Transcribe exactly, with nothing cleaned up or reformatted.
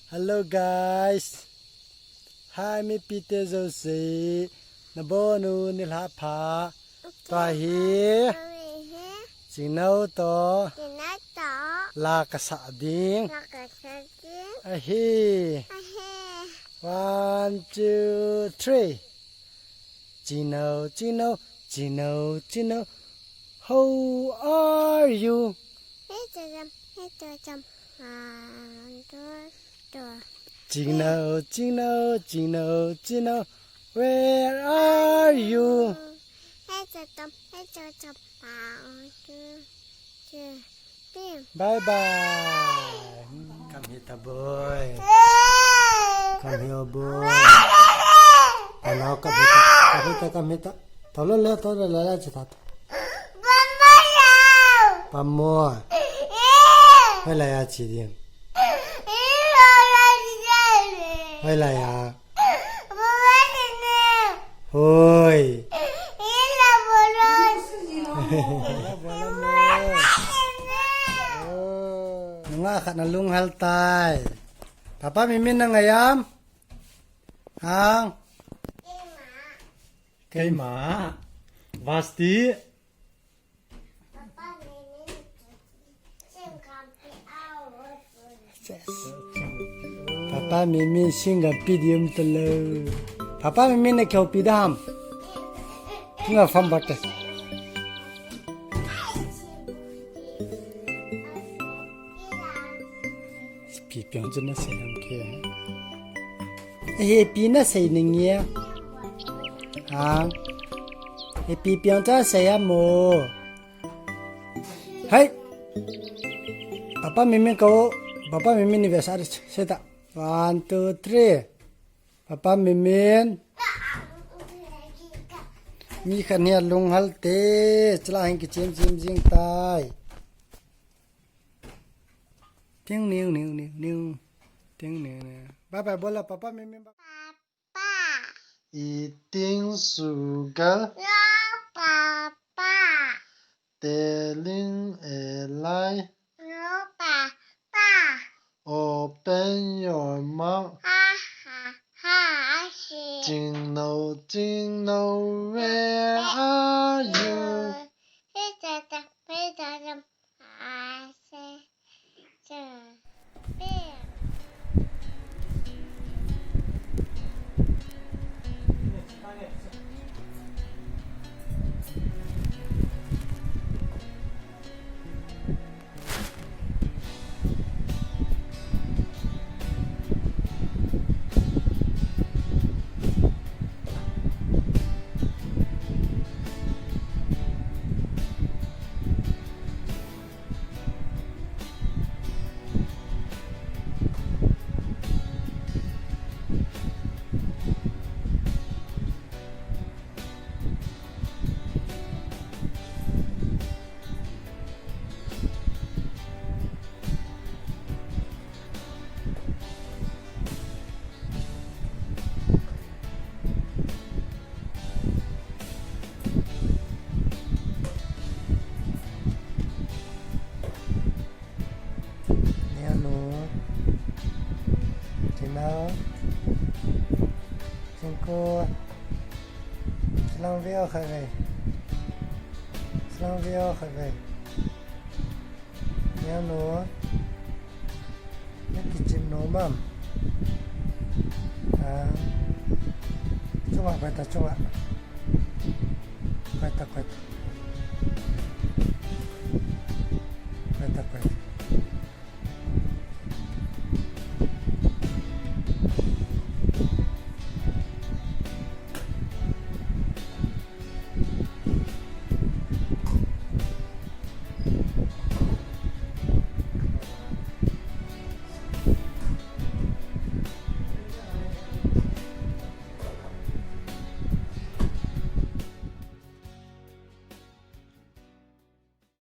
Hello guys. Hi, mipite jouse. Nabonun nilhah pha. Tua hi Chingneu toh la kasah ding ahi. One, two, three. Chingneu, Chingneu, Chingneu, Chingneu. How are you? Hey, Chacham. Hey, Chacham. One, two, three. Chingneu, Chingneu, Chingneu, Chingneu. Where are you? Hey, Chacham. Hey, Chacham. One, two, three. Bye bye. Come here, boy. Come here, boy. Hello, come here. Come here, come here. Tolo le, tolo le, le, chita. Pamo. Hoilai a chi ding. Hoilai a. Hoi. Nungah khat na lunghal tai. Papa Mimin na ngai am? Hang. Keima. Vasti. Papa Mimin singam pi diam talo. Papa Mimin na kau pi dam. Nga fam bate. Pi piang chu na sei ham ke. He pi na sei ning ya. Ha. He pi piang chu sei ham mo. Hai. Papa Mimin kau, Papa Mimin ni vesa seta. One, two, three. Papa Mimin. Mi khat nia lunghal te. Chila hin kichim chim jing tai. Ting niu niu niu niu. Ting niu niu. Bye bye bola Papa Mimin. Papa. Eating sugar. No, Papa. Telling a lie. No, Papa. Open your mouth. Ha, ha, ha, I see. Chingneu, Chingneu, where are you? Hey, Tata, hey, Tata. Neo nu. Chingneu. Chingku. Chilang veo khat ve. Chilang veo khat ve. Neo nu. Na kichim nom am? Ah. Chunga koi ta chunga. Koi ta koi ta.